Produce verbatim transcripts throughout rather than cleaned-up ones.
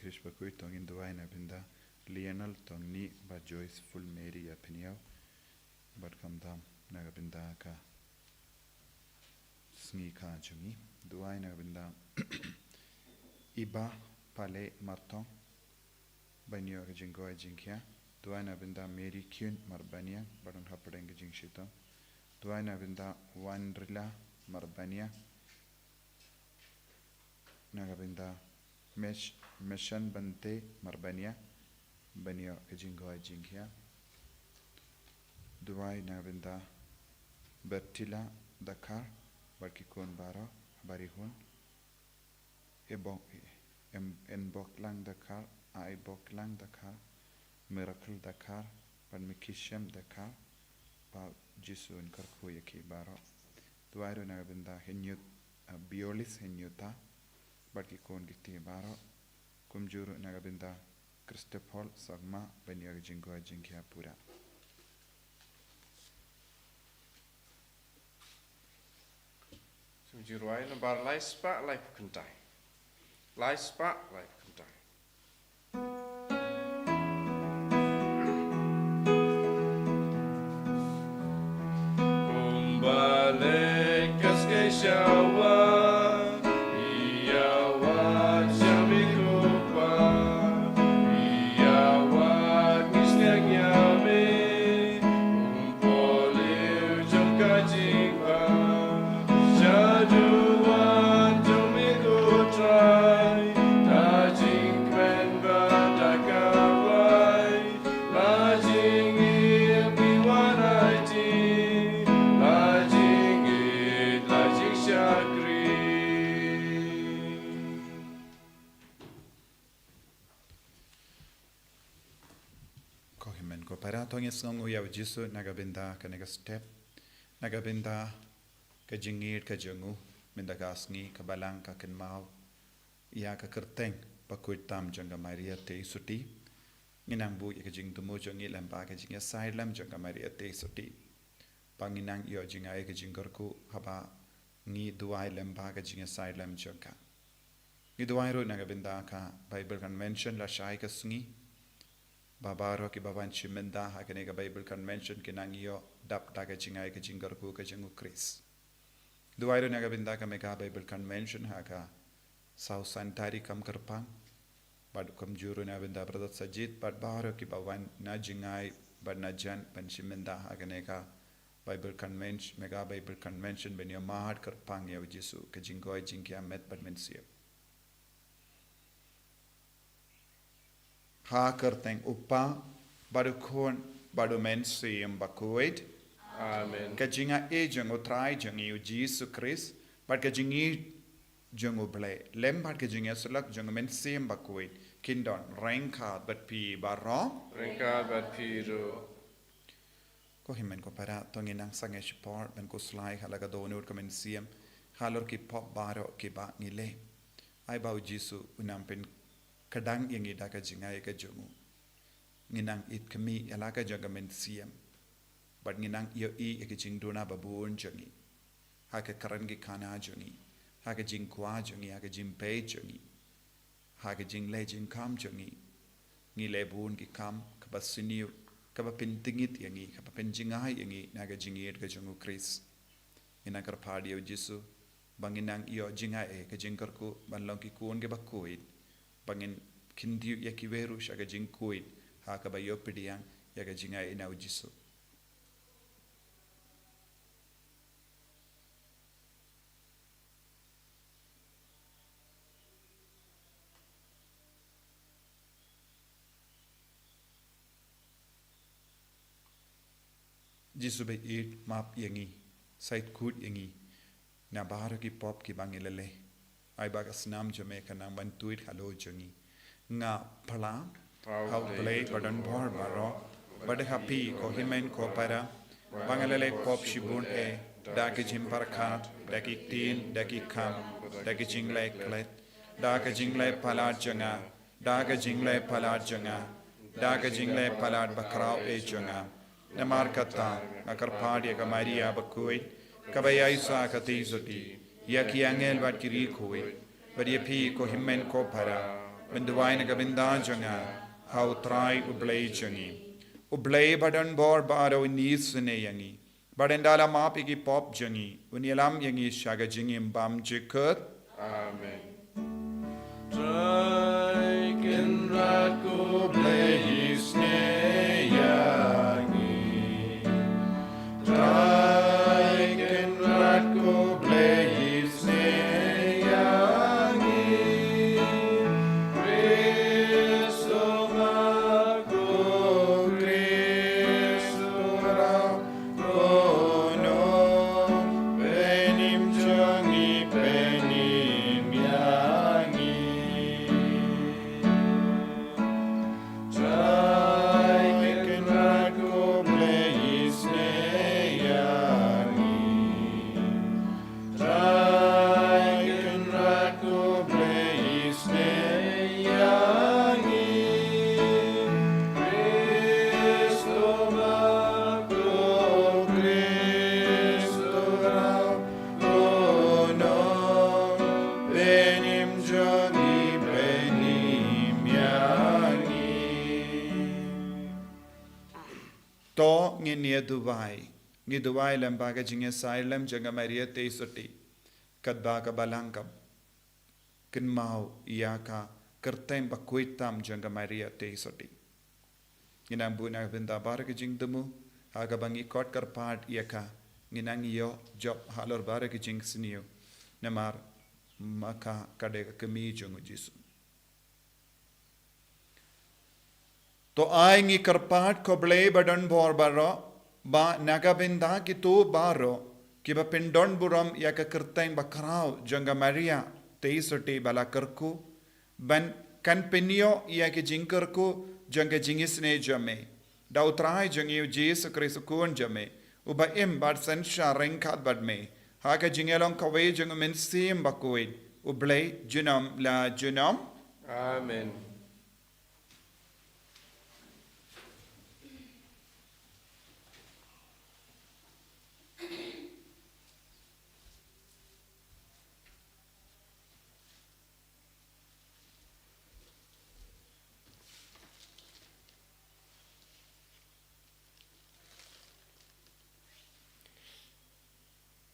Bakui, to ngin duwai na ka bynta Lionel Tongni bad Joyce Full Mary ïa pynïaw bad kam dam na ka bynta ka sngi ka jong ngi. Duwai na ka bynta Iba Pale Martong ban ïoh ka jingkoit jingkhiah. Duwai na ka bynta Mary Kyun Marbaniang ba don hapdeng ka jingshitom. Duwai na ka bynta Wanrila Marbaniang, na ka bynta Mesh-, Meshan Bante Marbaniang ban ïoh ka jingkoit jingkhiah. Duwai na ka bynta Bertila Dakhar bad ki khun baroh, Barihun, Ebok, Em-, Enboklang Dakhar, Aiboklang Dakhar, Miracle Dakhar bad Mikishem Dakhar. Ba U Jisu un kyrkhu ïa ki baroh. Duwai ruh na ka bynta Henyut, ah, Biolis Henyuta bad ki khun ki kti baroh. Kumjuh ruh na ka bynta Christopher Sangma ban ïoh ka jingkoit jingkhiah pura. Sngewbha rwai nambar lai spah laiphew khyndai. Lai spah laiphew khyndai. Kumba leit ka skei shawa, ïa wad sha mikupa, ïa wad ngi sngewthuh ïa me, um Paul u jong ka jingpang, shaduwan jong me ko Trai, ka jingkmen bad ka kawei, la jingim ngi wan aiti, la jingïeit, la jingshakri. Ko hynmen ko para, to ngin sngewnguh ïa U Jisu na ka bynta kane ka step, na ka bynta ka jingïeit ka jong u mynta ka sngi, ka balang ka kynmaw ïa ka kyrteng bakhuid tam jong ka Maria Theisotti. Ngin nang buh ïa ka jingthmu jong ngi lyngba ka jingïasaid lem jong ka Maria Theisotti. Ba ngin nang ïoh jngai ka jingkyrkhu haba ngi duwai lyngba ka jingïasaid lem jong ka. Ngi duwai ruh na ka bynta ka Bible Convention lashai ka sngi, ba baroh kiba wan shim bynta ha kane ka Bible Convention kin nang ïoh dap da ka jngai ka jingkyrkhu ka jong U Khrist. Duwai ruh na ka bynta ka Mega Bible Convention ha ka saw san tarik kam kyrpang. Bad kumjuh ruh na ka bynta Brother Sajid bad baroh kiba wan na jngai bad na jan ban shim bynta ha kane ka Bible Convention, Mega Bible Convention ban ïa mad kyrpang ïa U Jisu ka jingkoit jingkhiah met bad mynsiem. Ha ka kyrteng U Kpa, bad U Khun, bad U Mynsiem Bakhuid. Amen. Ka jingaiei jong U Trai jong ngi U Jisu Khrist, bad ka jingïeit jong U Blei, lem bad ka jingïasyllok jong U Mynsiem Bakhuid, kin don ryngkat bad phi baroh. Ryngkat bad phi ruh. Ko hynmen ko para, to ngin nang sangeh shipor ban khuslai ha la ka dohnud ka mynsiem halor ki pop baroh kiba ngi leh. Ai ba U Jisu un nang pynkdang ïa ngi da ka jingaiei ka jong u. Ngin nang ïeit khmih ïa la ka jong ka mynsiem. Bad ngin nang ïohi ïa ka jingduna babun jong ngi ha ka kren ki khana jong ngi, ha ka jingkwah jong ngi, ha ka jingpeit jong ngi, ha ka jingleh jingkam jong ngi. Ngi leh bun ki kam kaba sniew, kaba pyntngit ïa ngi, kaba pynjngai ïa ngi na ka jingïeit ka jong U Khrist. Ngin nang kyrpad ïa U Jisu ba ngin nang ïoh jingaiei ka jingkyrkhu ban long ki khun kiba khuid, ba ngin kyntiew ïa kiwei ruh sha ka jingkhuid ha kaba ïoh pdiang ïa ka jingaiei na U Jisu. Jisu ba ïeit, map ïa ngi, shait khuid ïa ngi na baroh ki pop kiba ngi la leh. Ai ba ka snam jong me kan nang ban tuid halor jong ngi. Nga phla ha U Blei badonbor baroh, bad ha phi ko hynmen ko para, ba nga la leh pop shibun eh, da ka jingpyrkhat, da ki ktien, da ki kam, da ki jingleh klet, da ka jingleh palat jong nga, da ka jingleh palat jong nga, da ka jingleh palat bakhraw eh jong nga. Namar kata nga kyrpad ïa ka Maria bakhuid, kaba ïaisah ka Theisotti, ïa ki angel bad ki riewkhuid, bad ïa phi ko hynmen ko para, Ban duwai na ka bynta jong nga ha U Trai U Blei jong ngi. U Blei ba don bor baroh un isynei ïa ngi, bad un da la map ïa ki pop jong ngi, un ïalam ïa ngi sha ka jingim bymjukut. Amen. Trai Kynrad ko Blei isynei ïa ngi. Trai Kynrad ko Blei isynei ïa ngi. Khrist u map, ko Khrist u rah, ko nong pynim jong ngi, pynim ïa ngi. Trai Kynrad ko Blei isynei ïa ngi. Trai Kynrad ko Blei isynei ïa ngi. Khrist u map, ko Khrist u rah, ko nong pynim jong ngi, pynim ïa ngi. To ngin ïa duwai. Ngi duwai lem bad ka jingïasaid lem jong ka Maria Theisotti, katba ka Balang ka kynmaw ïa ka kyrteng bakhuid tam jong ka Maria Theisotti. Ngin nang buh na ka bynta baroh ki jingthmu, ha kaba ngi khot kyrpad ïa ka. Ngin nang ïoh jop halor baroh ki jingsniew, namar ma ka ka dei ka kmie jong U Jisu. To ai ngi kyrpad, ko Blei ba don bor baroh, ba na ka bynta kito baroh kiba pyndon burom ïa ka kyrteng bakhraw jong ka Maria Theisotti ba la kyrkhu, ban kan pynïoh ïa ka jingkyrkhu jong ka jingisynei jong me da U Trai jong ngi U Jisu Khrist U Khun jong me, uba im bad synshar ryngkat bad me, ha ka jingïalong kawei jong U Mynsiem Bakhuid, U Blei junom la junom. Amen.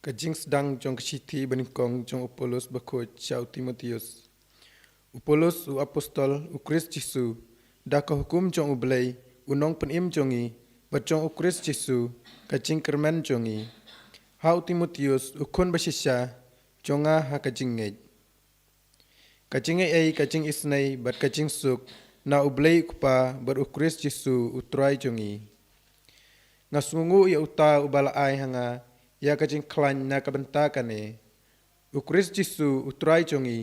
Ka jingsdang jong ka shithi banyngkong jong u Paulus bakhuid sha u Timotheus. U Paulus, u apostol u Khrist Jisu, da ka hukum jong U Blei, u nongpynim jong ngi, bad jong u Khrist Jisu, ka jingkyrmen jong ngi. Ha u Timotheus, u khun bashisha jong nga ha ka jingngeit. Ka jingaiei, ka jingisynei, bad ka jingsuk, na U Blei U Kpa, bad u Khrist Jisu, u Trai jong ngi. Nga sngewnguh ïa uta uba la ai ha nga ïa ka jingkhlaiñ na ka bynta kane, u Khrist Jisu, u Trai jong ngi,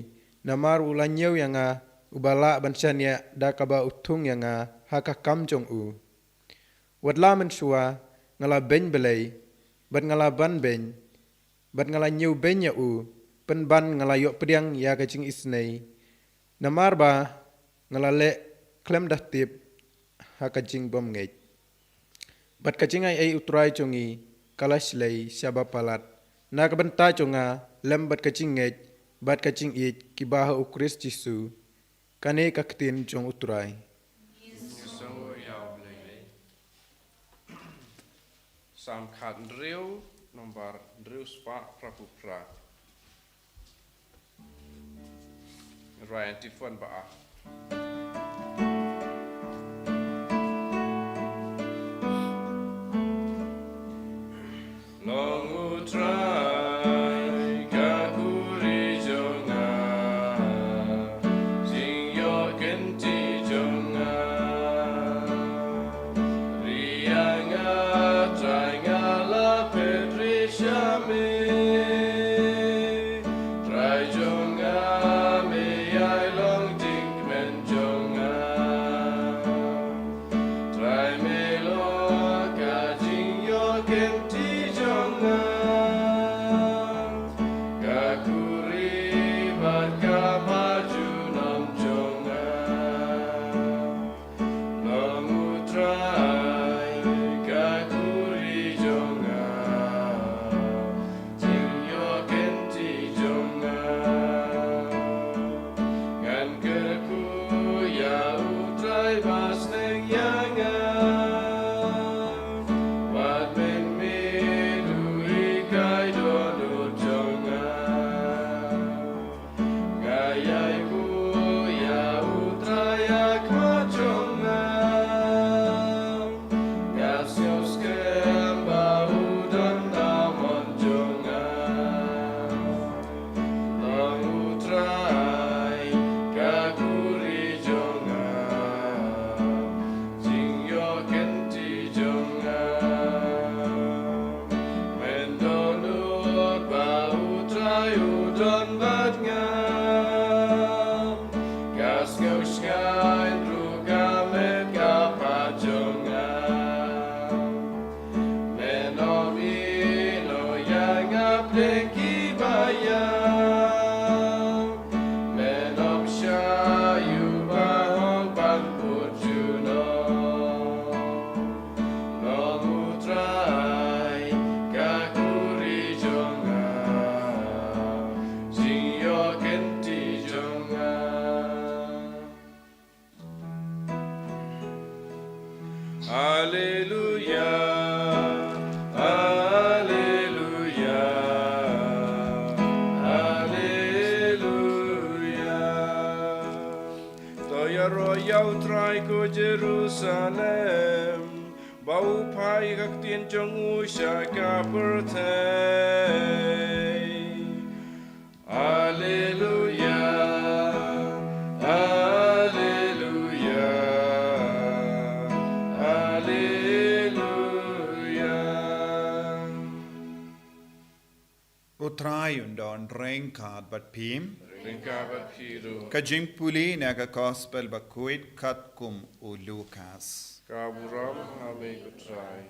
namar u la ñiew ïa nga, uba lah ban shaniah da kaba u thung ïa nga ha ka kam jong u. Wat la mynshuwa nga la beiñ Blei, bad nga la ban beiñ, bad nga la ñiewbeiñ ïa u, pynban nga la ïoh pdiang ïa ka jingisynei, namar ba nga la leh khlem da tip ha ka jingbymngeit. Bad ka jingaiei U Trai jong ngi ka la shlei shaba palat na ka bynta jong nga, lem bad ka jingngeit bad ka jingïeit kiba ha u Khrist Jisu. Kane ka ktien jong U Trai. Salm khathynriew, nombar hynriew spah phra phew phra. Rwai antiphon ba ah. Long U Trai ka khuri jong nga, jingïoh kynti jong nga. Ri ïa nga Trai, nga la phet ri sha me. Trai jong nga, me ïai long jingkmen jong Nga, ka sngewsngaiñ ruh ka met ka phad jong nga. Men ym ïehnoh ïa nga pdeng kiba ïap. Men ym shah ïa u bahok ban kut junom. Long U Trai ka khuri jong nga, jingïoh kynti jong nga. Alleluia, alleluia, alleluia. To ïaroh ïa U Trai ko Jerusalem, ba u phah ïa ka ktien jong u sha ka pyrthei. Alleluia, alleluia, alleluia. U Trai un don ryngkat bad phi. Ryngkat bad phi ruh. Ka jingpule na ka Gospel bakhuid katkum u Lukas. Ka burom ha me ko Trai.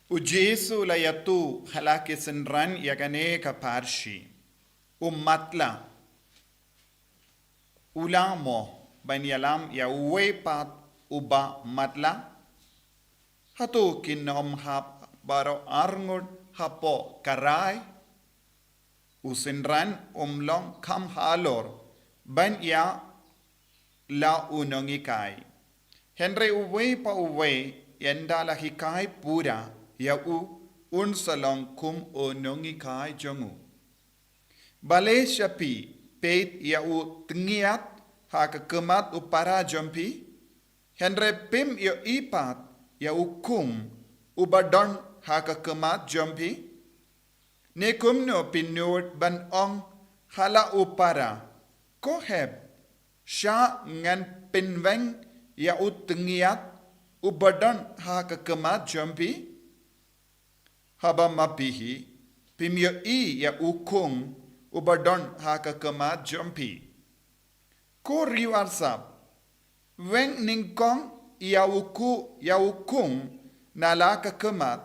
U Jisu u la ïathuh ha la ki synran ïa kane ka parshi. U matlah u lah mo ban ïalam ïa uwei pat uba matlah? Hato kin ym hap baroh arngut hapoh ka rai? U synran um long kham halor ban ïa la u nonghikai. Hynrei uwei pa uwei ynda la hikai pura ïa u, un sa long kum u nonghikai jong u. Balei sha phi, peit ïa u tngiat ha ka khmat u para jong phi, hynrei phim ïohi pat ïa u khung uba don ha ka khmat jong phi? Ne kumno phi nud ban ong ha la u para, ko hep, shah ngan pynweng ïa u tngiat uba don ha ka khmat jong phi? Haba ma phi hi, phim ïohi ïa u khung uba don ha ka khmat jong phi. Ko riewsap, weng nyngkong ïa u khu-, ïa u khung na la ka khmat,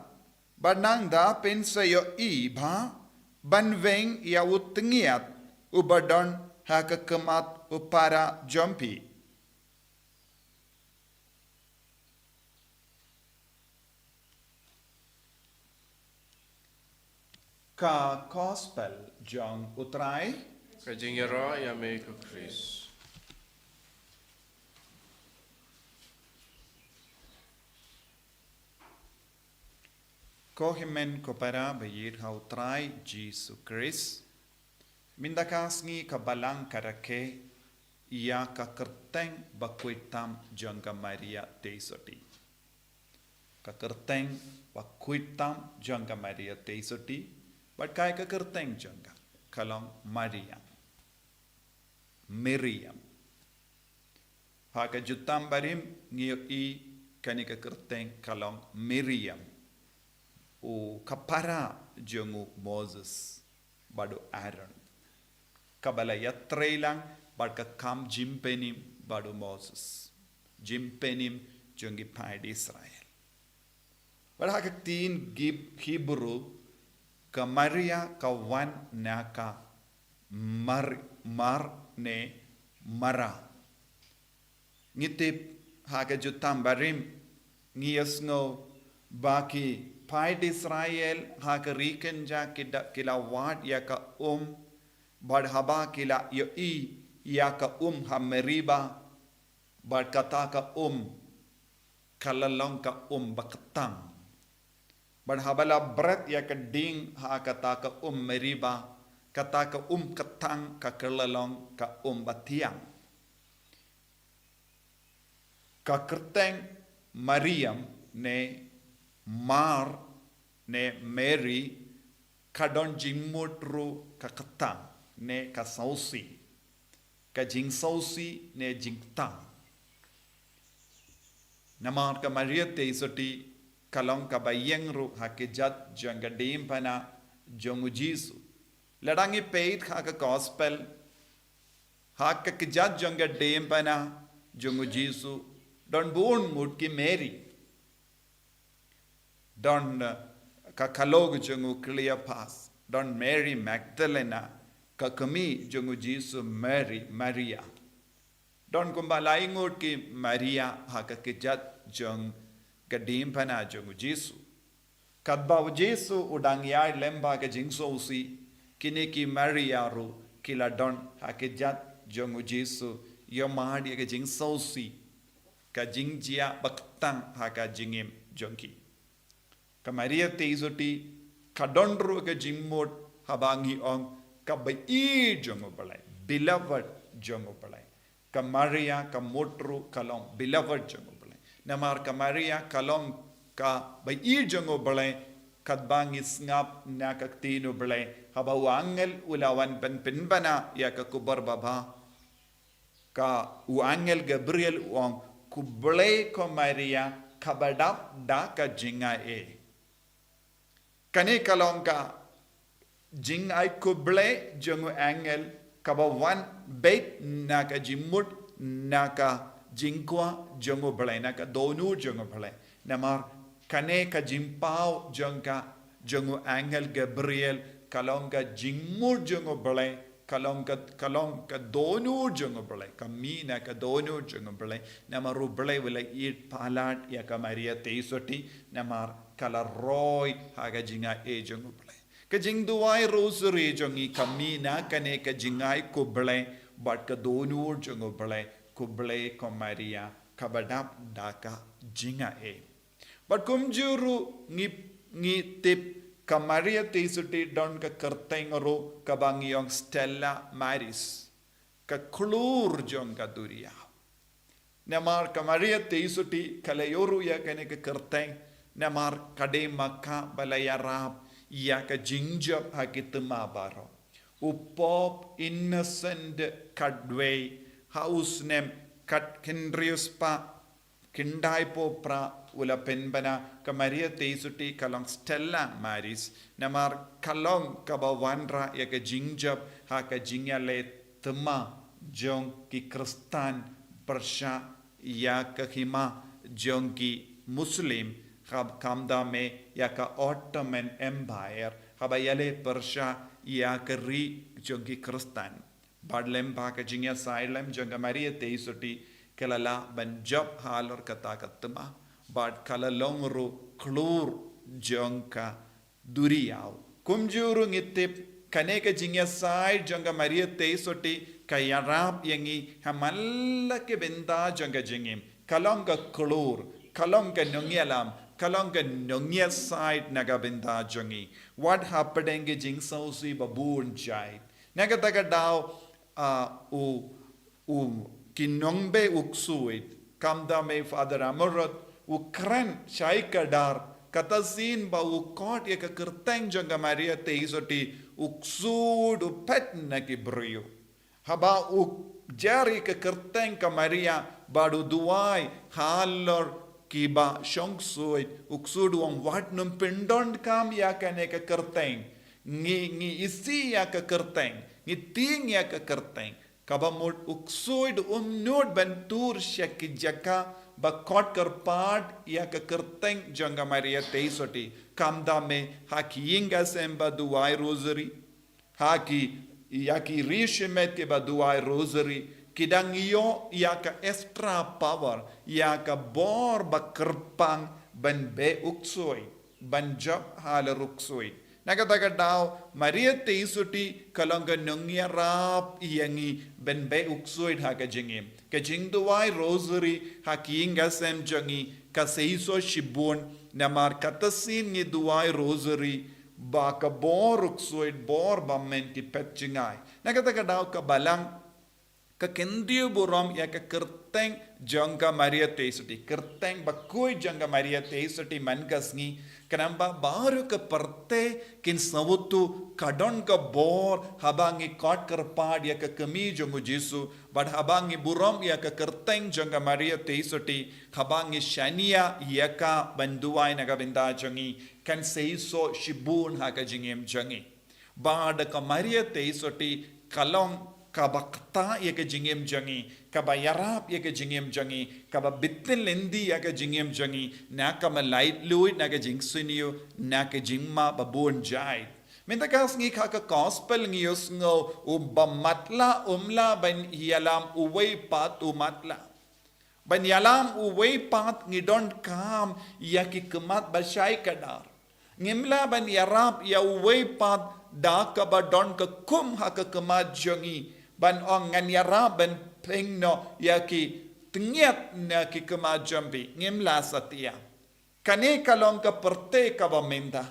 bad nangta phin sa ïohi bha ban weng ïa u tngiat uba don ha ka khmat u para jong phi. Ka Gospel jong U Trai. Ka jingïaroh ïa me ko Khrist. Ko hynmen ko para ba ïeit ha U Trai Jisu Khrist. Mynta ka sngi ka Balang ka rakhe ïa ka kyrteng bakhuid tam jong ka Maria Theisotti. Ka kyrteng bakhuid tam jong ka Maria Theisotti, bad kaei ka kyrteng jong ka? Ka long Mariam. Miriam. Ha ka Jutang Barim ngi ïohi kane ka kyrteng ka long Miriam, u ka para jong u Moses bad u Aaron, kaba la ïatrei lang bad ka kam jingpynim bad u Moses, jingpynim jong ki paid Israel. Bad ha ka ktien Hib-, Hebru, ka Maria ka wan na ka Mar-, Mar ne Mara. Ngi tip ha ka Jutang Barim, ngi ïohsngew ba ki paid Israel ha ka ri kynja ki da-, ki la wad ïa ka um, bad haba ki la ïohi ïa ka um ha Meriba, bad kata ka um ka la long ka um ba ktang. Bad haba la bret ïa ka ding ha kata ka um Meriba, kata ka um ktang ka kylla long ka um ba thiang. Ka kyrteng Mariam ne Mar ne Mary ka don jingmut ruh ka ktang ne ka sngewsih. Ka jingsngewsih ne jingktang. Namar ka Maria Theisotti ka long kaba ïeng ruh ha ki jait jong ka diengphna jong u Jisu. Lada ngi peit ha ka gospel, ha ka kjat jong ka diengphna jong u Jisu, don bun ngut ki Mary. Don, eh, ka khlok jong u Cleopas, don Mary Magdalena, ka kmie jong u Jisu Mary, Maria. Don kumba lai ngut ki Maria ha ka kjat jong ka diengphna jong u Jisu. Katba u Jisu u dang ïaid lem bad ka jingsngewsih, kine ki Maria ruh ki la don ha ka kjat jong u Jisu, ïoh mad ïa ka jingsngewsih, ka jingjia ba khtang ha ka jingim jong ki. Ka Maria Theisotti ka don ruh ka jingmut haba ngi ong ka baieit jong u Blei, beloved jong u Blei. Ka Maria ka mut ruh ka long beloved jong u Blei. Namar ka Maria ka long ka baieit jong u Blei, katba ngi sngap na ka ktien u Blei, haba u angel u la wan ban pynbna ïa ka khubor babha. Ka u angel Gabriel u ong, khublei ko Maria, kaba dap da ka jingai. Kane ka long ka jingai khublei jong u angel kaba wan beit na ka jingmut, na ka jingkwah jong u Blei, na ka dohnud jong u Blei. Namar kane ka jingpaw jong ka, jong u angel Gabriel, ka long ka jingmut jong u Blei, ka long ka, ka long ka dohnud jong u Blei, ka mih na ka dohnud jong u Blei. Namar u Blei u la ïeit palat ïa ka Maria Theisotti, namar ka la roi ha ka jingai jong u Blei. Ka jingduwai rosary jong ngi ka mih na kane ka jingai khublei bad ka dohnud jong u Blei, khublei ko Maria, kaba dap da ka jingai. Bad kumjuh ruh ngi, ngi tip ka Maria Theisotti don ka kyrteng ruh kaba ngi ong Stella Maris, ka khlur jong ka duriaw. Namar ka Maria Theisotti ka la ïoh ruh ïa kane ka kyrteng, namar ka dei ma ka ba la ïarap ïa ka jingjop ha ki thma baroh. U Pope Innocent ka dwei ha u snem khatkhyndai spah khyndai phew phra u la pynbna ka Maria Theisotti ka long Stella Maris, namar ka long kaba wanrah ïa ka jingjop ha ka jingïaleh thma jong ki Khristan pyrshah ïa ka hima jong ki Muslim, kham, kham da me ïa ka Ottoman Empire, haba ïaleh pyrshah ïa ka ri jong ki Khristan. Bad lem bad ka jingïasaid lem jong ka Maria Theisotti, ka la lah ban jop halor kata ka thma, bad ka la long ruh khlur jong ka duriaw. Kumjuh ruh ngi tip kane ka jingïasaid jong ka Maria Theisotti ka ïarap ïa ngi ha man la ki bynta jong ka jingim. Ka long ka khlur, ka long ka nongïalam, ka long ka nongïasaid na ka bynta jong ngi. Wat hapdeng ki jingsngewsih ba bun jait. Na kata ka daw, ah, u, u, ki nongbeh u ksuid, kham da me Father Amorth, u kren shai kdar, kata sien ba u khot ïa ka kyrteng jong ka Maria Theisotti, u ksuid u phet na ki briew. Haba u jer ïa ka kyrteng ka Maria, bad u duwai halor kiba shong ksuid, u ksuid u ong wat nym pyndonkam ïa kane ka kyrteng. Ngi, ngi isih ïa ka kyrteng, ngi tieng ïa ka kyrteng. Kaba mut u ksuid um nud ban tur sha ki jaka ba khot kyrpad ïa ka kyrteng jong ka Maria Theisotti. Kham da me ha ki ïing ka sem ba duwai rosary, ha ki, ïa ki ri shimet kiba duwai rosary, ki dang ïoh ïa ka extra power, ïa ka bor ba kyrpang ban beh u ksuid, ban jop halor u ksuid. Na kata ka daw, Maria Theisotti ka long ka nongïarap ïa ngi ban beh u ksuid ha ka jingim. Ka jingduwai rosary ha ki ïing ka sem jong ngi ka seisoh shibun, namar kata sien ngi duwai rosary, ba ka bor u ksuid, bor ba men ki phet jngai. Na kata ka daw ka Balang ka kyntiew burom ïa ka kyrteng jong ka Maria Theisotti. Kyrteng bakhuid jong ka Maria Theisotti man ka sngi, khnang ba baroh ki pyrthei kin sngewthuh ka don ka bor haba ngi khot kyrpad ïa ka kmie jong u Jisu, bad haba ngi burom ïa ka kyrteng jong ka Maria Theisotti, haba ngi shaniah ïa ka ban duwai na ka bynta jong ngi, kan seisoh shibun ha ka jingim jong ngi. Bad ka Maria Theisotti ka long kaba kta ïa ka jingim jong ngi, kaba ïarap ïa ka jingim jong ngi, kaba btin lynti ïa ka jingim jong ngi, na ka mlai luid, na ka jingsniew, na ka jingma babun jait. Mynta ka sngi ha ka gospel ngi ïohsngew u ba matlah um lah ban ïalam uwei pat u matlah. Ban ïalam uwei pat ngi donkam ïa ki khmat ba shai kdar. Ngim lah ban ïarap ïa uwei pat da kaba don ka kum ha ka khmat jong ngi. Ban ong ngan ïarap ban pynnoh ïa ki tngiat na ki khmat jong phi. Ngim lah satia. Kane ka long ka pyrthei kaba mynta.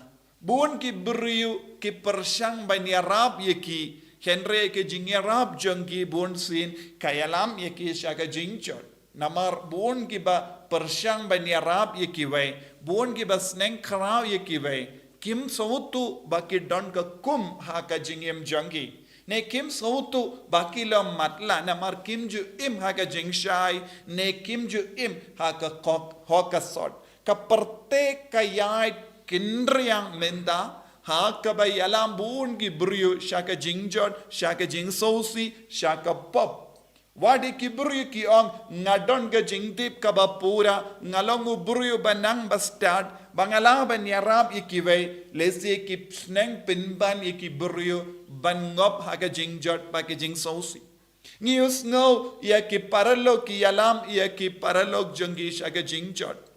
Bun ki briew ki pyrshang ban ïarap ïa ki, hynrei ka jingïarap jong ki bunsien ka ïalam ïa ki sha ka jingjot. Namar bun kiba pyrshang ban ïarap ïa kiwei, bun kiba sneng khraw ïa kiwei, kim sngewthuh ba ki don ka kum ha ka jingim jong ki. Ne kim sngewthuh ba ki long matlah namar kim ju im ha ka jingshai, ne kim ju im ha ka hok, hok ka sot. Ka pyrthei ka ïaid kynriang mynta, ha kaba ïalam bun ki briew sha ka jingjot, sha ka jingsngewsih, sha ka pop. Wat ïa ki briew ki ong nga don ka jingtip kaba pura, nga long u briew ba nang ba stad, ba nga lah ban ïarap ïa kiwei, lehse ki sneng pynban ïa ki briew ban ngop ha ka jingjot bad ka jingsngewsih. Ngi ïohsngew ïa ki paralok ki ïalam ïa ki paralok jong ki sha ka jingjot.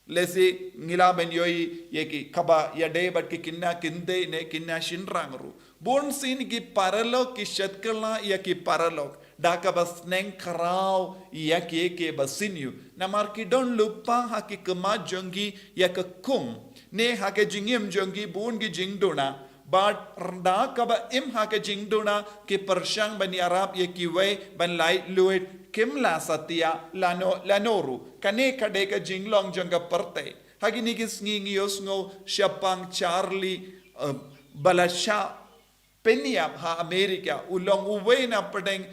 Lehse ngi lah ban ïohi ïa ki kaba ïadei bad ki khynnah khyndai ne khynnah shynrang ruh. Bunsien ki paralok ki shet kylla ïa ki paralok da kaba sneng khraw ïa ki ïa ki basniew. Namar ki don lypa ha ki khmat jong ki ïa ka kum ne ha ka jingim jong ki bun ki jingduna. Bad da kaba im ha ka jingduna ki pyrshang ban ïarap ïa kiwei ban laitluid, kim lah satia lano lano ruh. Kane ka dei ka jinglong jong ka pyrthei. Ha kine ki sngi ngi ïohsngew shaphang Charlie, eh, ba la shah pynïap ha Amerika, u long uwei na pdeng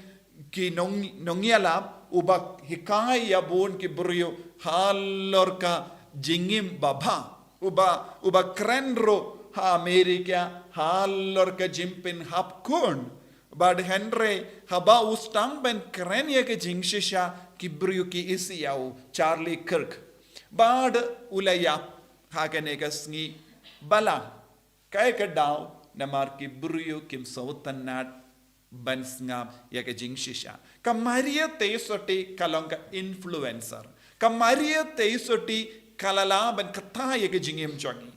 ki nong, nongïalap, uba hikai ïa bun ki briew halor ka jingim babha. Uba, uba kren ruh ha Amerika halor ka jingpynhap khun. Bad hynrei haba u sdang ban kren ïa ka jingshisha ki briew ki isih ïa u, Charlie Kirk. Bad u la ïap ha kane ka sngi ba la Kaei ka daw, namar ki briew kim sngewtynnad ban sngap ïa ka jingshisha. Ka Maria Theisotti ka long ka influencer. Ka Maria Theisotti ka la lah ban kta ïa ka jingim jong ngi.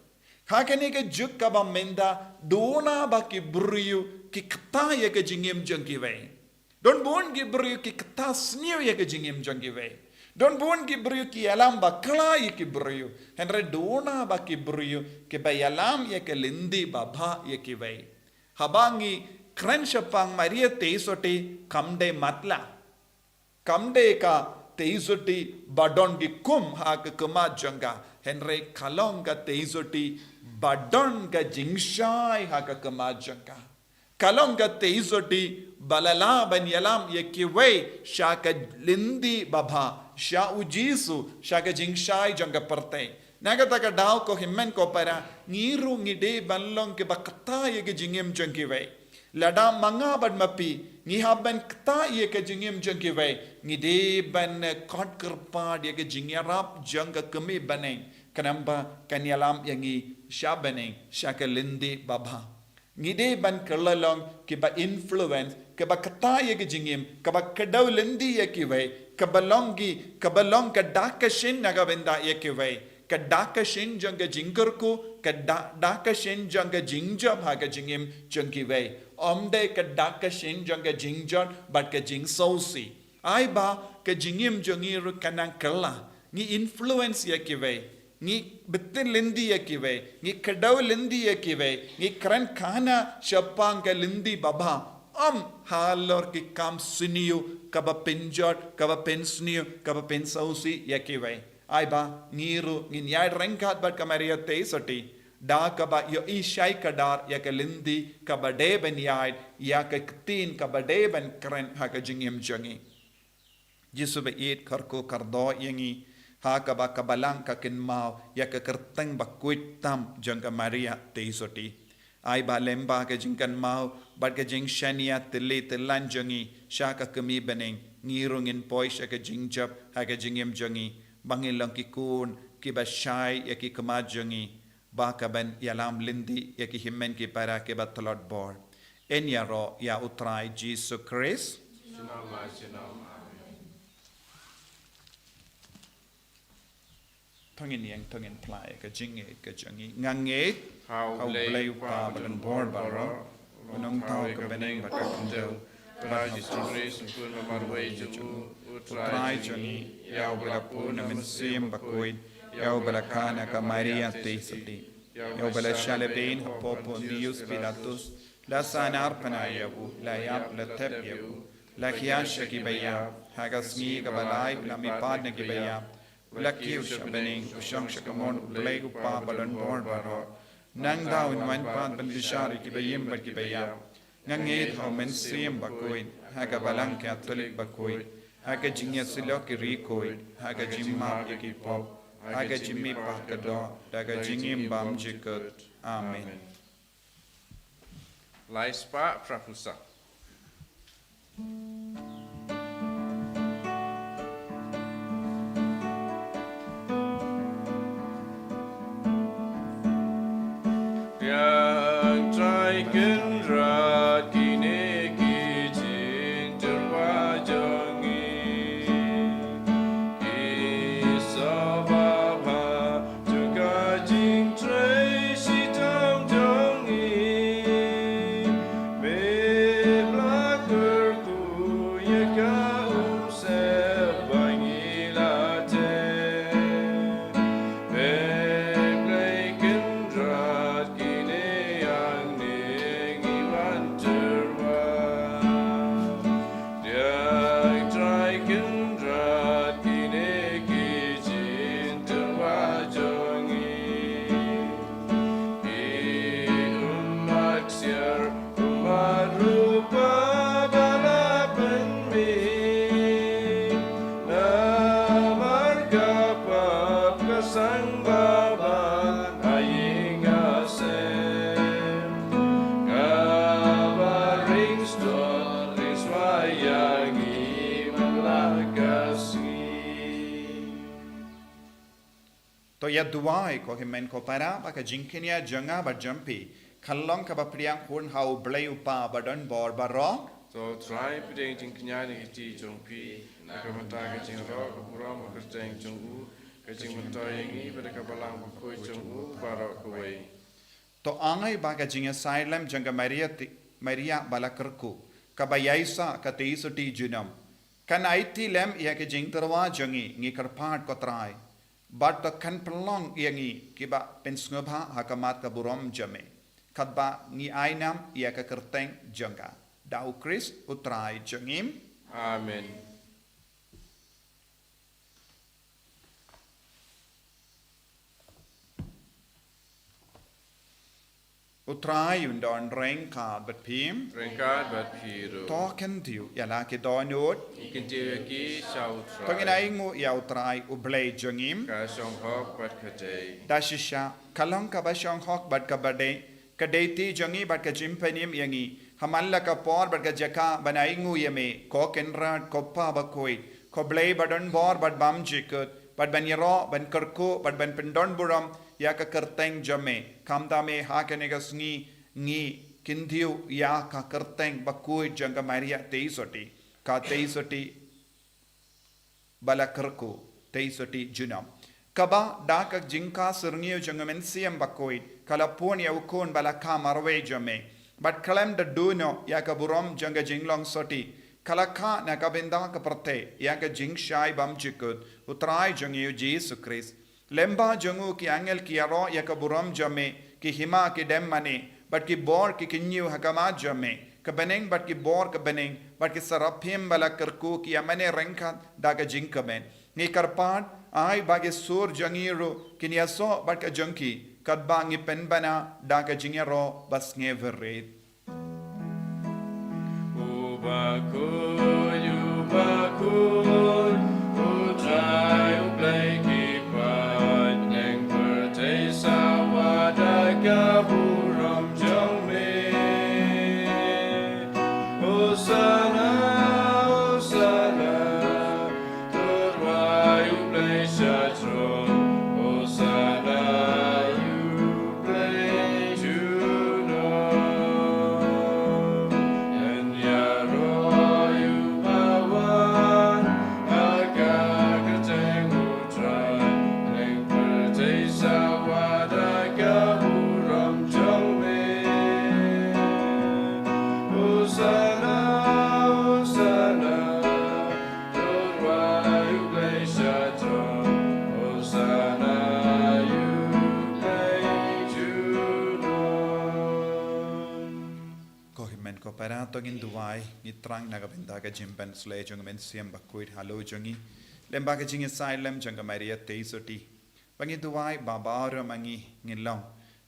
Ha kane ka juk kaba mynta duna ba ki briew ki kta ïa ka jingim jong kiwei. Don bun ki briew ki kta sniew ïa ka jingim jong kiwei. Don bun ki briew ki ïalam bakla ïa ki briew. Hynrei duna ba ki briew kiba ïalam ïa ka lynti babha ïa kiwei. Haba ngi kren shaphang Maria Theisotti kam dei matlah. Kam dei ka Theisotti ba don ki kum ha ka khmat jong ka. Hynrei ka long ka Theisotti ba don ka jingshai ha ka khmat jong ka. Ka long ka Theisotti ba la lah ban ïalam ïa kiwei sha ka lynti babha, sha u Jisu, sha ka jingshai jong ka pyrthei. Na kata ka daw ko hynmen ko para, ngi ruh ngi dei ban long kiba kta ïa ka jingim jong kiwei. Lada ma nga bad ma phi ngi hap ban kta ïa ka jingim jong kiwei, ngi dei ban kot kyrpad ïa ka jingïarap jong ka kmie bneng. Khnang ba kan ïalam ïa ngi sha bneng, sha ka lynti babha. Ngi dei ban kylla long kiba influence, kiba kta ïa ka jingim, kiba kdew lynti ïa kiwei, kiba long ki, kiba long ka dak ka shin na ka bynta ïa kiwei, ka dak ka shin jong ka jingkyrkhu, ka dak, dak ka shin jong ka jingjop ha ka jingim jong kiwei. Ym dei ka dak ka shin jong ka jingjot bad ka jingsngewsih. Ai ba ka jingim jong ngi ruh kan nang kylla, ngi influence ïa kiwei. Ngi btin lynti ïa kiwei, ngi kdew lynti ïa kiwei, ngi kren khana shaphang ka lynti babha. Ym halor ki kam sniew, kaba pynjot, kaba pynsniew, kaba pynsngewsih ïa kiwei. Ai ba ngi ruh ngin ïaid ryngkat bad ka Maria Theisotti. Da kaba ïohi shai kdar ïa ka lynti kaba dei ban ïaid, ïa ka ktien kaba dei ban kren ha ka jingim jong ngi. Jisu ba ïeit kyrkhu kyrdoh ïa ngi, ha kaba ka balang ka kynmaw ïa ka kyrteng ba khuid tam jong ka Maria Theisotti. Ai ba lem ba ka jingkynmaw bad ka jingshaniah tylli tyllan jong ngi sha ka kmie bneng, ngi ruh ngin poi sha ka jingjop ha ka jingim jong ngi, ba ngin long ki khun kiba shai ïa ki khmat jong ngi, ba ka ban ïalam lynti ïa ki hynmen ki para kiba tlot bor. Yn ïaroh ïa U Trai Jisu Khrist. Junom la junom. Amen. To ngin ïeng, to ngin phla ïa ka jingngeit ka jong ngi. Nga ngeit ha U Blei U Kpa badonbor baroh, U Nongthaw ka bneng bad ka khyndew, bad ha U Jisu Khrist, U Khun ba marwei jong U, U Trai jong ngi, ïa uba la bun na Mynsiem Bakhuid, ïa uba la kha na ka Maria Theisotti, ïa uba la shah lehbeiñ hapoh Pontius Pilatus, la sahnarphna ïa u, la ïap, la thep ïa u, la hiar sha kiba ïap, ha ka sngi kaba lai u la mihpat na kiba ïap, u la kiew sha bneng, u shong sha kamon U Blei U Kpa badonbor baroh. Nangta un wan pat ban bishar ïa kiba im bad kiba ïap. Nga ngeit ha U Mynsiem Bakhuid, ha ka Balang Katholik bakhuid, ha ka jingïasyllok ki riewkhuid, ha ka jingmap ïa ki pop, ha ka jingmihpat ka doh, da ka jingim bymjukut. Amen. Lai spah phra phew saw. Ïa Trai Kynrad, kine ki jingtyrwa jong ngi ki sngewbha jong ka jingtrei shitom jong ngi. Me la kyrkhu ïa ka umsyep ba ngi la teh. Me Blei Kynrad, kine hangne ngi wan tyrwa. Ïa Trai Kynrad, kine ki jingtyrwa jong ngi. Ki ummat ksiar, ummat rupa ba la pynmih namar ka pap ka sang ba bha ha ïing ha sem. Kaba ring sdot ring shuwa ïa ngi man la ka sngi. To ïa duwai ko hynmen ko para, ba ka jingkñia jong nga bad jong phi kan long kaba pdiang hun ha U Blei U Kpa badonbor baroh. To Trai, pdiang jingkñia na ki kti jong phi, na ka bynta ka jingïaroh ka burom ka kyrteng jong u, ka jingmyntoi ïa ngi bad ka Balang Bakhuid jong u baroh kawei. To ai ba ka jingïasaid lem jong ka Maria ti, Maria ba la kyrkhu, kaba ïaisah ka Theisotti junom, kan aiti lem ïa ka jingtyrwa jong ngi, ngi kyrpad ko Trai. Bad to kan pynlong ïa ngi kiba pynsngewbha ha khmat ka burom jong me, katba ngi ai nam ïa ka kyrteng jong ka, da U Khrist U Trai jong ngi. Amen. U Trai un don ryngkat bad phi. Ryngkat bad phi ruh. To kyntiew ïa la ki dohnud. Ngi kyntiew ïa ki sha U Trai. To ngin ainguh ïa U Trai U Blei jong ngi. Ka shong hok bad ka dei. Da shisha ka long kaba shong hok bad kaba dei, ka dei ti jong ngi bad ka jingpynim ïa ngi ha man la ka por bad ka jaka ban ainguh ïa me, ko Kynrad, ko Kpa Bakhuid, ko Blei badonbor bad bymjukut, bad ban ïaroh, ban kyrkhu, bad ban pyndonburom ïa ka kyrteng jong me. Khamtam eh ha kane ka sngi ngi kyntiew ïa ka kyrteng bakhuid jong ka Maria Theisotti, ka Theisotti ba la kyrkhu, Theisotti junom, kaba da ka jingkha syrngiew jong U Mynsiem Bakhuid ka la pun ïa U Khun ba la kha marwei jong me. Bad khlem da duh noh ïa ka burom jong ka jinglong sotti, ka la kha na ka bynta ka pyrthei ïa ka jingshai bymjukut U Trai jong ngi U Jisu Khrist. Lyngba jong u ki angel ki ïaroh ïa ka burom jong me, ki hima ki dem mane, bad ki bor ki kyñiew ha khmat jong me. Ka bneng bad ki bor ka bneng, bad ki saraphim ba la kyrkhu ki ïa mane ryngkat da ka jingkmen. Ngi kyrpad, ai ba ki sur jong ngi ruh kin ïasoh bad ka jong ki, katba ngi pynbna da ka jingïaroh ba sngewrit. U bakhuid, u bakhuid, U Trai U Blei ki paidbah, pyrthei sawa da ka burom jong Hosanna, Hosanna, to the one who plays at home. Hosanna, you play to Lord. Ko hynmen ko para, to ngin duwai, ngi thrang na ka bynta ka jingpynsleh jong u Mynsiem Bakhuid halor jong ngi. Lem bad ka jingïasaid lem jong ka Maria Theisotti. Ba ngi duwai ba baroh ma ngi ngin long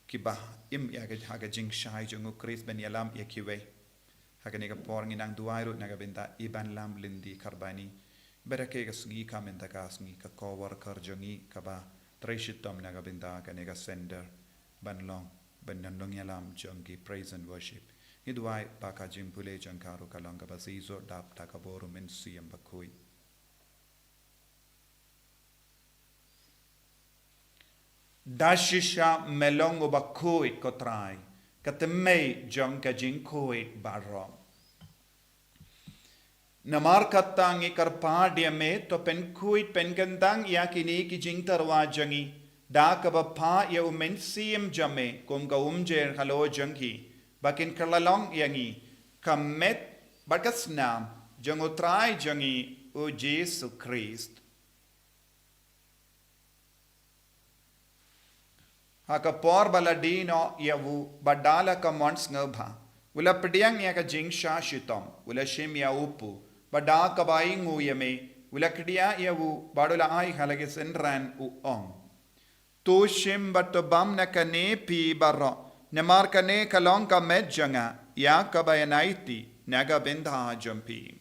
kiba im ïa ka, ha ka jingshai jong u Khrist ban ïalam ïa kiwei. Ha kane ka por ngi nang duwai ruh na ka bynta i Banlam Lindy Kharbani. Ba da ka sngi ka mynta ka sngi ka co-worker jong ngi kaba trei shitom na ka bynta kane ka center ban long, ban nang nongïalam jong ki praise and worship. Ngi duwai ba ka jingpule jong ka ruh ka long kaba shisha dap da ka bor u Mynsiem Bakhuid. Da shisha me long uba khuid ko Trai, ka tymmen jong ka jingkhuid baroh. Namar kata ngi kyrpad ïa me, to pynkhuid pynkyntang ïa kine ki jingtyrwa jong ngi da kaba phah ïa u Mynsiem jong me kum ka umjer halor jong ki, ba kin kylla long ïa ngi ka met bad ka snam jong u Trai jong ngi u Jisu Khrist. Ha ka por ba la die noh ïa u, bad da la ka mon sngewbha, u la pdiang ïa ka jingshah shitom, u la shim ïa u kpu, bad da kaba ainguh ïa me, u la khyllieh ïa u, bad u la ai ha la ki synran, u ong: To shim bad to bam na kane phi baroh, namar kane ka long ka met jong nga, ïa kaba ïanaiti na ka bynta jong phi.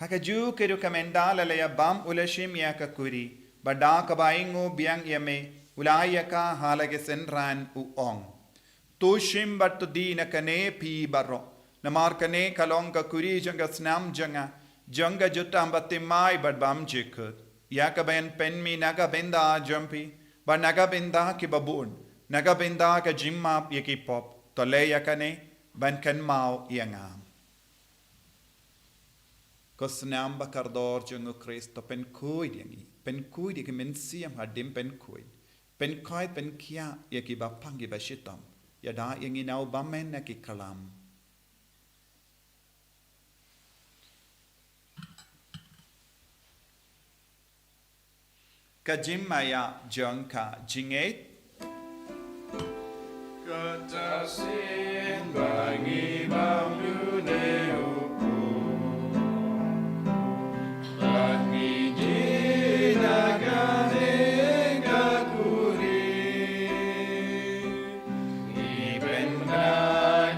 Ha kajuh ka ruh ka mynta la la ïa bam u la shim ïa ka kuri, bad da kaba ainguh biang ïa me, u la ai ïa ka ha la ki synran u ong: To shim bad to die na kane phi baroh, namar kane ka long ka kuri jong ka snam jong nga, jong ka jutang bathymmai bad bymjukut, ïa kaba yn pynmih na ka bynta jong phi, bad na ka bynta kiba bun, na ka bynta ka jingmap ïa ki pop. To leh ïa kane ban kynmaw ïa nga. Ko snam ba kordor jong u Khrist, to pynkhuid ïa ngi, pynkhuid ïa ki mynsiem hadien pynkhuid, pynkhuid pynkhiah ïa kiba pang kiba shitom, ïada ïa ngi na u bymman na ki klam. Ka jingmaïa jong ka jingngeit. Kata shisien ba ngi bam ïa une u kpu, bad ngi die na kane ka kuri. Ngi pynbna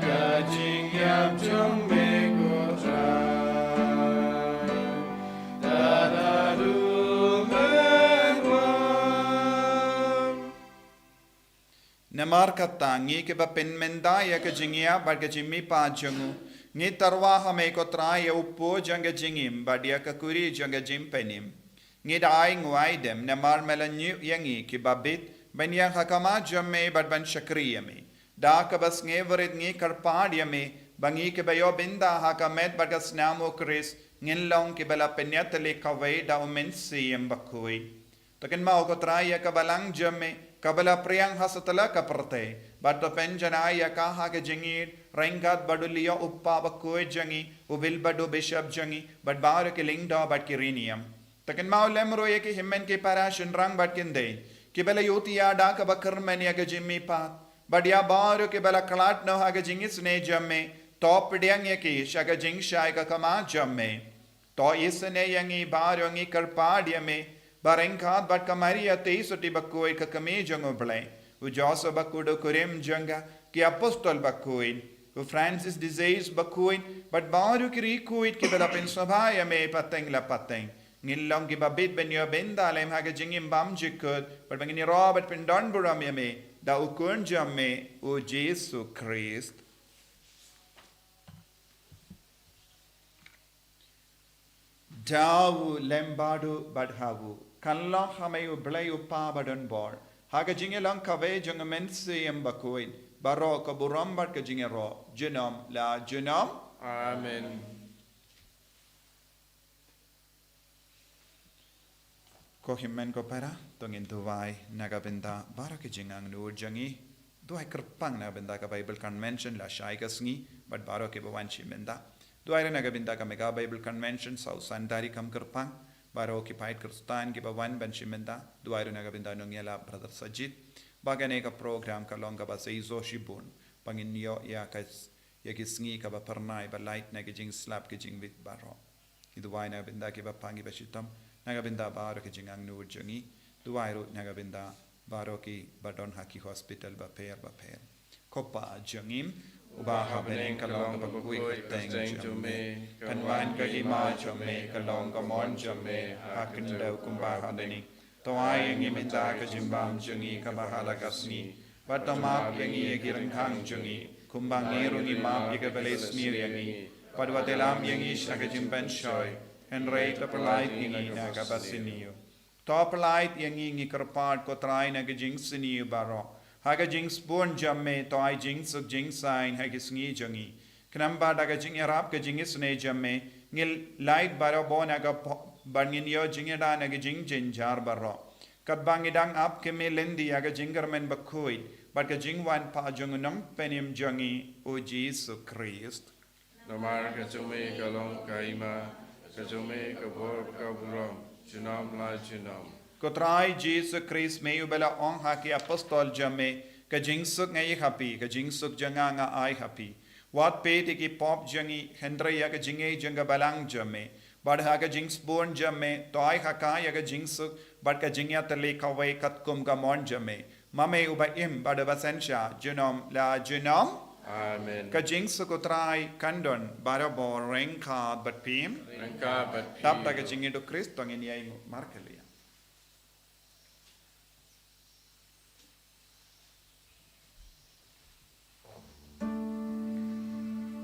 ka jingïap jong me ko Trai, tad haduh men wan. Namar kata ngi kiba pynmynta ïa ka jingïap bad ka jingmihpat jong u, ngi tyrwa ha me ko Trai ïa u kpu jong ka jingim bad ïa ka kuri jong ka jingpynim. Ngi da ainguh aidem namar me la ñiew ïa ngi kiba bit ban ïeng ha khmat jong me bad ban shakri ïa me. Da kaba sngewrit ngi kyrpad ïa me ba ngi kiba ïoh bynta ha ka met bad ka snam u Khrist ngin long kiba la pynïatylli kawei da u Mynsiem Bakhuid. To kynmaw ko Trai ïa ka balang jong me kaba la pdiang ha satlak ka pyrthei, bad to pynjanai ïa ka ha ka jingïeit ryngkat bad u Leo u kpa bakhuid jong ngi, u Willibrord u bishop jong ngi, bad baroh ki lyngdoh bad ki riewniam. To kynmaw lem ruh ïa ki hynmen ki para shynrang bad ki khyndai kiba la ïohi ïa da kaba kyrmen ïa ka jingmihpat, bad ïa baroh kiba la khlad noh ha ka jingisynei jong me, to pdiang ïa ki sha ka jingshai ka khmat jong me. To isynei ïa ngi baroh, ngi kyrpad ïa me ba ryngkat bad ka Maria Theisotti bakhuid ka kmie jong u Blei, u Joseph bakhuid u kurim jong ka, ki apostol bakhuid, u Francis de Sales bakhuid, bad baroh ki riewkhuid kiba la pynsngewbha ïa me pateng la pateng, ngin long kiba bit ban ïoh bynta lem ha ka jingim bymjukut, bad ba ngin ïaroh bad pyndonburom ïa me da u Khun jong me u Jisu Khrist. Da u lem bad u bad ha u, kan long ha me u Blei u Kpa badonbor, Ha ka jingïalang kawei jong u Mynsiem Bakhuid, baroh ka burom bad ka jingïaroh, junom la junom. Amen. Ko hynmen ko para, to ngin duwai na ka bynta baroh ki jingangnud jong ngi. Duwai kyrpang na ka bynta ka Bible Convention lashai ka sngi, bad baroh kiba wan shim bynta. Duwai ruh na ka bynta ka Mega Bible Convention saw san tarik kam kyrpang, baroh ki paid Khristan kiba wan ban shim bynta. Duwai ruh na ka bynta u nongïalap Brother Sajid. Ba kane ka program ka long kaba seisoh shibun, ba ngin ïoh ïa ka, ïa ki sngi kaba phyrnai ba lait na ki jingslap ki jingwit baroh. Ngi duwai na ka bynta kiba pang kiba shitom, na ka bynta baroh ki jingangnud jong ngi. Duwai ruh na ka bynta baroh kiba don ha ki hospital bapher bapher. Ko Pa jong ngi uba ha bneng, ka long kaba khuid ka kyrteng jong me. Kan wan ka hima jong me, ka long ka mon jong me ha kyndew kumba ha bneng. To ai ïa ngi mynta ka jingbam jong ngi kaba ha la ka sngi. Bad to map ïa ngi ïa ki rynghang jong ngi, kumba ngi ruh ngi map ïa kiba leh sniew ïa ngi. Bad wat ïalam ïa ngi sha ka jingpynshoi, hynrei to pyllait ïa ngi na kaba sniew. To pyllait ïa ngi, ngi kyrpad ko Trai, na ka jingsniew baroh. Ha ka jingsbun jong me to ai jingsuk jingsaiñ ha ki sngi jong ngi. Khnang ba da ka jingïarap ka jingisynei jong me, ngin lait barabor na ka pop, bad ngin ïoh jingïada na ka jingjynjar baroh. Katba ngi dang ap kmie lynti ïa ka jingkyrmen bakhuid bad ka jingwan pat jong u Nongpynim jong ngi, u Jisu Khrist. Namar ka jong me ka long ka hima, ka jong me ka bor, ka burom, junom la junom. Ko Trai Jisu Khrist, me uba la ong ha ki apostol jong me, ka jingsuk nga ai ha phi, ka jingsuk jong nga nga ai ha phi. Wat peit ïa ki pop jong ngi, hynrei ïa ka jingngeit jong ka balang jong me. Bad ha ka jingsbun jong me to ai ha ka ïa ka jingsuk bad ka jingïatylli kawei katkum ka mon jong me. Ma me uba im bad uba synshar junom la junom. Amen. Ka jingsuk u Trai kan don barabor ryngkat bad phi. Ryngkat bad phi. Tap da ka jingïeit u Khrist to ngin ïai nguh markylliang.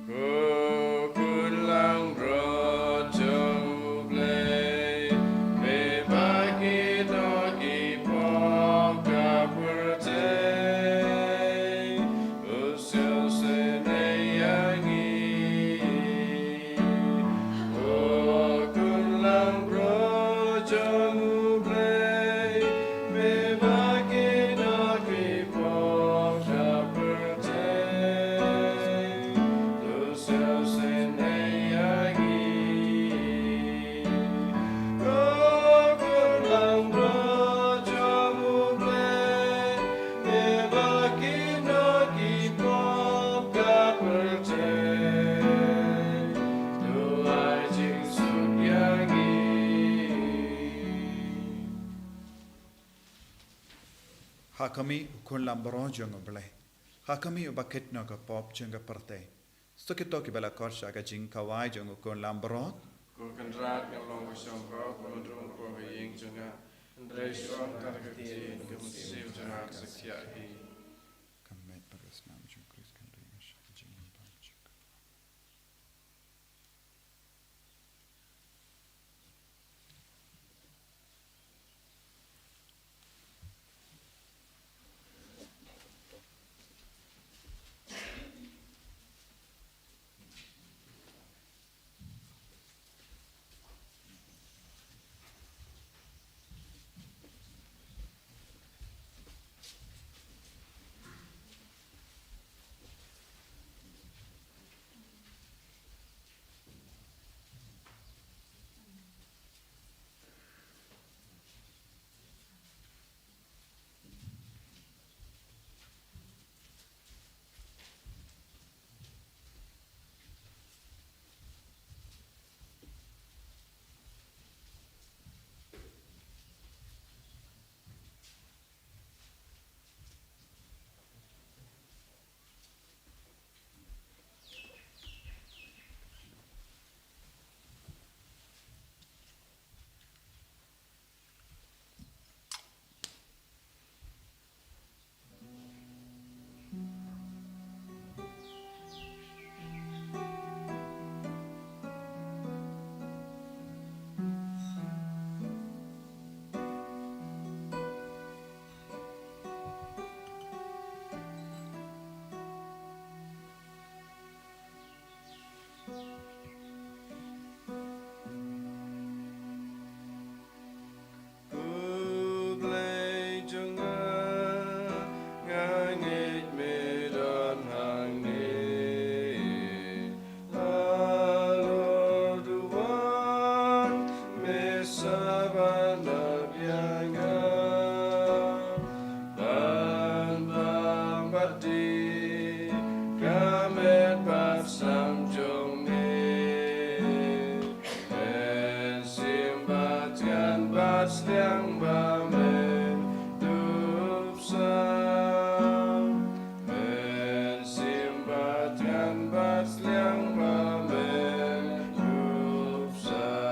Ko khun langbrot jong U Blei, me ba ki dohnud ki pop ka pyrthei, to sngewsynei ïa ngi. Ko khun langbrot jong U Blei, me ba ki dohnud ki pop ka pyrthei, to sngewsynei ïa ngi. Ko khun langbrot jong U Blei, me ba ki dohnud ki pop ka pyrthei, to ai jingsuk ïa ngi. Ha khmih, ko khun langbrot jong U Blei. Ha khmih, uba kit noh ka pop jong ka pyrthei. Suk ïa kito kiba la khot sha ka jingkhawai jong u khun langbrot. Ko Kynrad, nga long ba shong hok ban rung hapoh ka ïing jong me, hynrei shu ong tang ka ktien, ka mynsiem jong nga kan sa khiah hi. Ka met bad ka snam jong U Khrist kan ri nga sha ka jingim bymjukut. Sam jong me, men sim bad ngan bad sliang ba men dup sam. Men sim bad ngan bad sliang ba men dup sam.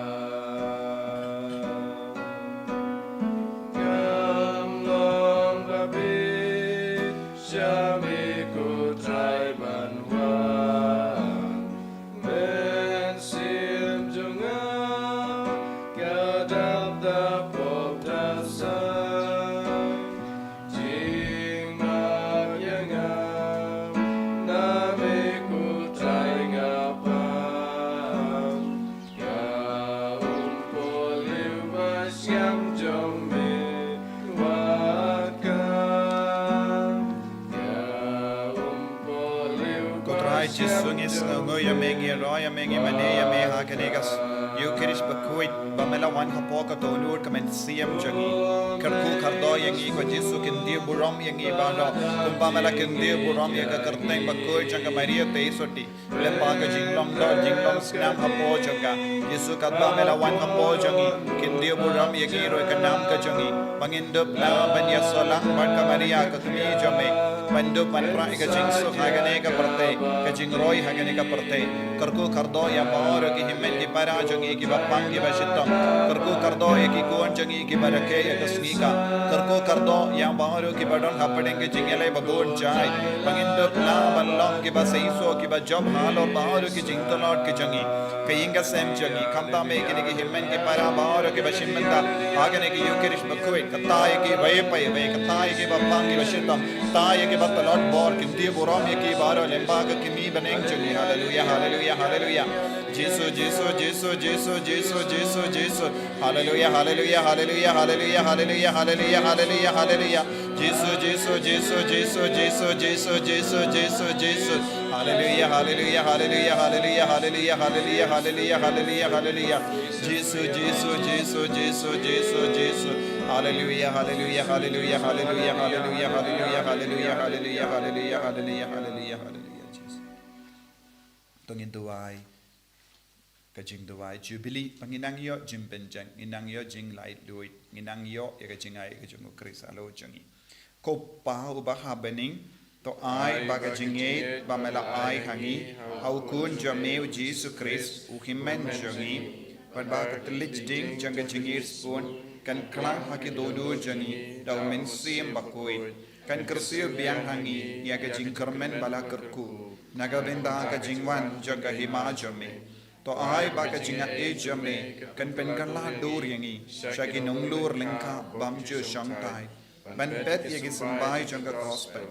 Ngam long ba bit sha me ko Trai ban wan. Men sim jong nga ka dap da pop da sang. Jingmap ïa nga na me ko Trai nga pang. Ka um poh liu ba sngap jong me wat ka. Ka um poh liu. Ko Trai Jisu, ngi sngewnguh ïa me, ngi ro ïa me, ngi mane ïa me ha kane ka s-, Ïukharist bakhuid ba me la wan hapoh ka dohnud ka mynsiem jong ngi. Kyrkhu kyrdoh ïa ngi ko Jisu, kyntiew burom ïa ngi baroh kumba me la kyntiew burom ïa ka kyrteng bakhuid jong ka Maria Theisotti. Lyngba ka jinglong doh jinglong snam hapoh jong ka, Jisu, katba me la wan hapoh jong ngi, kyntiew burom ïa ngi ruh ïa ka nam ka jong ngi, ba ngin dup lah ban ïasolang bad ka Maria ka kmie jong me, ban dup ban rah ïa ka jingsuk ha kane ka pyrthei, ka jingroi ha kane ka pyrthei. Kyrkhu kyrdoh ïa baroh ki hynmen ki para jong ngi kiba pang kiba shitom. Kyrkhu kyrdoh ïa ki khun jong ngi kiba rakhe ïa ka sngi ka. Kyrkhu kyrdoh ïa baroh kiba don hapdeng ka jingïaleh ba bun jait, ba ngin dup lah ban long kiba seisoh kiba jop halor baroh ki jingtlot ki jong ngi, ka ïing ka sem jong ngi. Khamtam eh kine ki hynmen ki para baroh kiba shim bynta ha kane ka Ïukharist bakhuid, kata ïa kiba ïeit ba ïeit, kata ïa kiba pang kiba shitom, kata ïa kiba tlot bor, kyntiew burom ïa ki baroh lyngba ka kmie bneng jong ngi. Haleluia, haleluia, haleluia. Jisu, Jisu, Jisu, Jisu, Jisu, Jisu, Jisu. Haleluia, haleluia, haleluia, haleluia, haleluia, haleluia, haleluia, haleluia. Jisu, Jisu, Jisu, Jisu, Jisu, Jisu, Jisu, Jisu, Jisu. Haleluia, haleluia, haleluia, haleluia, haleluia, haleluia, haleluia, haleluia, haleluia. Jisu, Jisu, Jisu, Jisu, Jisu, Jisu. Haleluia, haleluia, haleluia, haleluia, haleluia, haleluia, haleluia, haleluia, haleluia, haleluia, haleluia, haleluia, Jisu. To ngin duwai. Ka jingduwai Jubilee, ba ngin nang ïoh jingpynjah, ngin nang ïoh jinglaitluid, ngin nang ïoh ïa ka jingai ka jong u Khrist halor jong ngi. Ko Pa uba ha bneng, to ai ba ka jingngeit ba me la ai ha ngi ha u Khun jong me u Jisu Khrist, u Hynmen jong ngi, bad ba ka thylliej ding jong ka jingïeit sbun kan kylla ha ki dohnud jong ngi da u Mynsiem Bakhuid, kan kyrsiew biang ha ngi ïa ka jingkyrmen ba la kyrkhu na ka bynta ka jingwan jong ka Hima jong me. To ai ba ka jingaiei jong me kan pynkylla dur ïa ngi sha ki nonglor lyngkha bymjukshongthait, ban peit ïa ki symbai jong ka Gospel.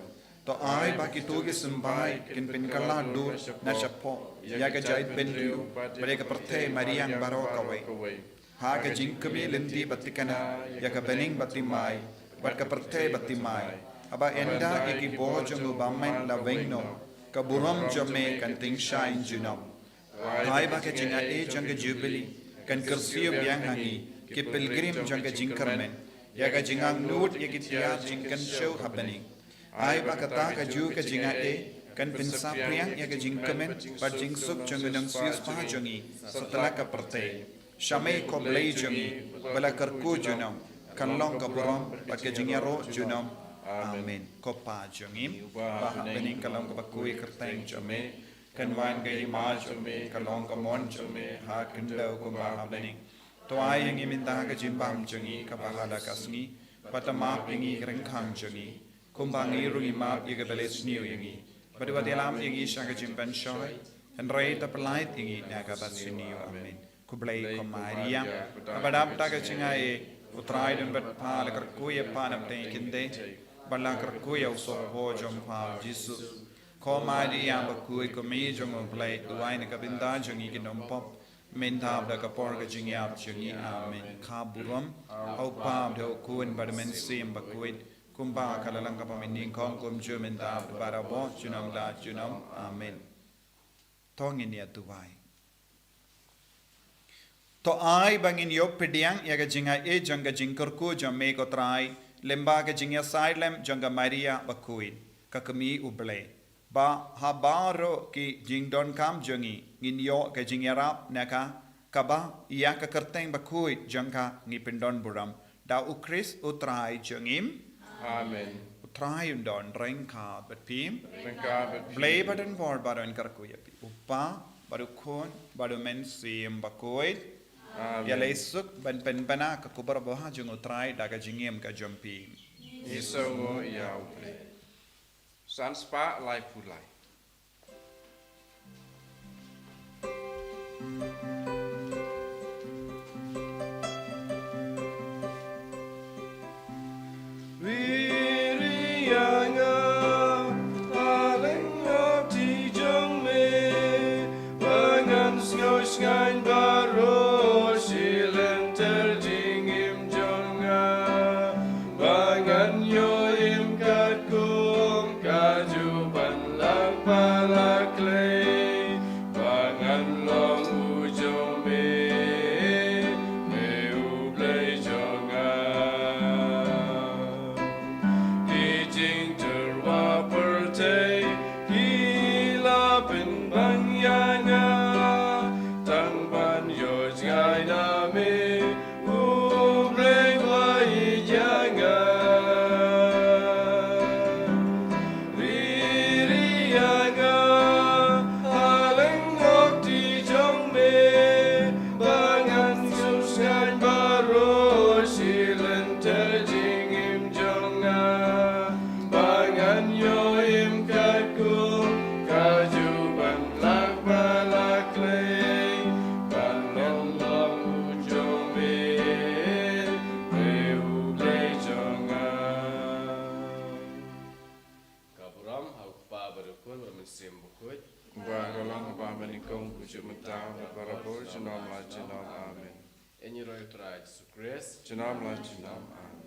To ai ba kito ki symbai kin pynkylla dur na shapoh ïa ka jaitbynriew bad ïa ka pyrthei mariang baroh kawei. Ha ka jingkmie lynti ba thikna ïa ka bneng ba thymmai bad ka pyrthei ba thymmai, haba ynda ïa ki bor jong u bymman la weng noh, ka burom jong me kan tyngshaiñ junom. Ai ba ka jingaiei jong ka Jubilee kan kyrsiew biang ha ngi ki pilgrim jong ka jingkyrmen ïa ka jingangnud ïa ki tiar jingkynshew ha bneng. Ai ba kata kajuh ka jingaiei kan pynsaphriang ïa ka jingkmen bad jingsuk jong u nongsiewspah jong ngi satlak ka pyrthei. Sha me ko Blei jong ngi ba la kyrkhu junom, kan long ka burom bad ka jingïaroh junom. Amen. Ko Pa jong ngi ba ha bneng, kan long kaba khuid ka kyrteng jong me. Kan wan ka hima jong me, kan long ka mon jong me ha khyndew kumba ha bneng. To ai ïa ngi mynta ka jingbam jong ngi kaba ha la ka sngi, bad to map ïa ngi ki ryngkang jong ngi, kumba ngi ruh ngi map ïa kiba leh sniew ïa ngi. Bad wat ïalam ïa ngi sha ka jingpynshoi, hynrei to pyllait ïa ngi na kaba sniew. Amen. Khublei ko Maria, kaba dap da ka jingaiei, u Trai u don bad pha. La kyrkhu ïa pha na pdeng ki kynthei bad la kyrkhu ïa u sohphoh jong pha u Jisu. Ko Maria bakhuid, ko Kmie jong u Blei, duwai na ka bynta jong ngi ki nongpop, mynta bad ha ka por ka jingïap jong ngi. Amen. Ka burom ha u Pa bad ha u Khun bad ha u Mynsiem Bakhuid, kumba ka la long kaba mynnyngkong, kumjuh mynta bad barabor, junom la junom. Amen. To ngin ïa duwai. To ai ba ngin ïoh pdiang ïa ka jingaiei jong ka jingkyrkhu jong me ko Trai, lyngba ka jingïasaid lem jong ka Maria bakhuid, ka Kmie u Blei. Ba ha baroh ki jingdonkam jong ngi ngin ïoh ka jingïarap na ka, kaba ïa ka kyrteng bakhuid jong ka ngi pyndon burom. Da U Khrist U Trai jong ngi. Amen. U Trai un don ryngkat bad phi. Ryngkat bad phi. Blei ba don bor ba don kyrkhu ïa phi. U Kpa bad U Khun bad U Mynsiem Bakhuid. Amen. Ïa lei suk ban pynbna ka khubor babha jong U Trai da ka jingim ka jong phi. Ngi sngewnguh ïa U Blei. San spah laiphew lai. Riri ïa nga, ha lyngkhuh ti jong me, ba ngan sngew shngaiñ baroh shi lynter jingim jong nga, ba ngan ïoh im katkum kajuh ban lang bad la khlei, ba ngan long u jong me, me U Blei jong nga. Ki jingtyrwa pyrthei ki la pynbang ïa nga, tang ban ïoh jngai na me, U Blei uba ïeit ïa nga. Riri ïa nga, ha lyngkhuh ti jong me, ba ngan sngew shngaiñ baroh shi lynter jingim jong nga, ba ngan ïoh im katkum kajuh ban lang bad la khlei, ban long u jong me, me U Blei jong nga. Ka burom ha U Kpa bad U Khun bad U Mynsiem Bakhuid. Uba ka long ha banyngkong, kumjuh mynta bad barabor, junom la junom. Amen. Ïa ngi ruh ïa U Trai Jisu Khrist. Junom la junom. Amen.